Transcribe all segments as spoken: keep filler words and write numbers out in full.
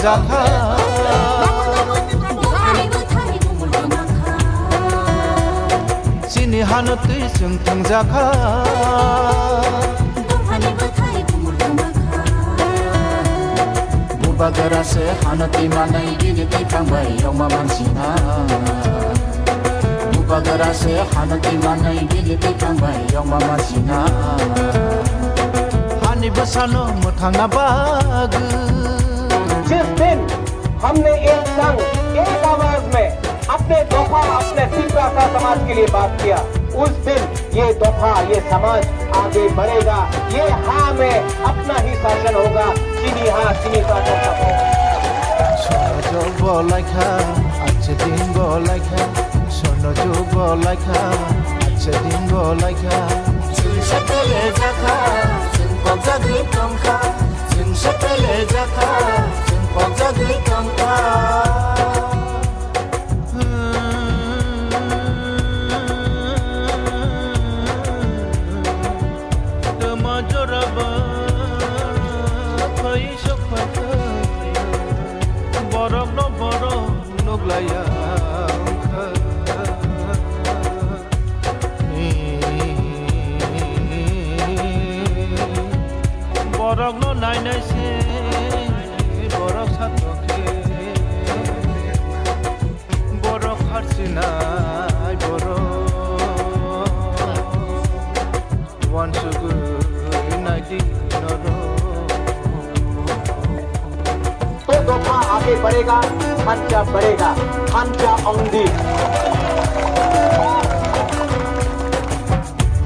Jakha. Chini hano twi chwng thwngjakha. Bubagra se hano twi manwi bini twi thangbai yongma mansina. Bubagra se hano twi manwi bini twi thangbai yongma mansina. Hani bwsano mwthangna bagwi. जिस दिन हमने एक संग, एक आवाज में अपने दोफा, अपने तिपरासा समाज के लिए बात किया, उस दिन ये दोफा, ये समाज आगे बढ़ेगा। ये हाँ में अपना ही शासन होगा, चीनी हाँ, चीनी शासन सब होगा। Sono jog bo laikha, ache din bo laikha. Sono jog bo laikha, ache din bo laikha. Chwng se pele jakha, chwng pokjagwi tongkha. Chwng se pele jakha, chwng pokjagwi tongkha. Tama joraba khoi sokpha khoi, borok no borok nuglaiya wngkha. Borok no nainai se, borok satokhe. Borok harsinai borok, wansugwi naidi norok. तो दोफा आगे बढ़ेगा, खर्चा बढ़ेगा, खर्चा on the।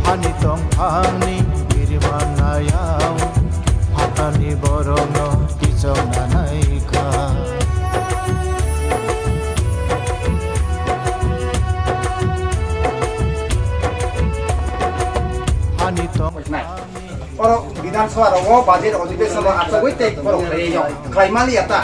Hani tongthangni biriman nayao, hatani borokno kichongna naikha. Hani tong Oro Bidhan Sabha rogo budget adhibeshon o achugwi tei borok khlai khlai maliya ta.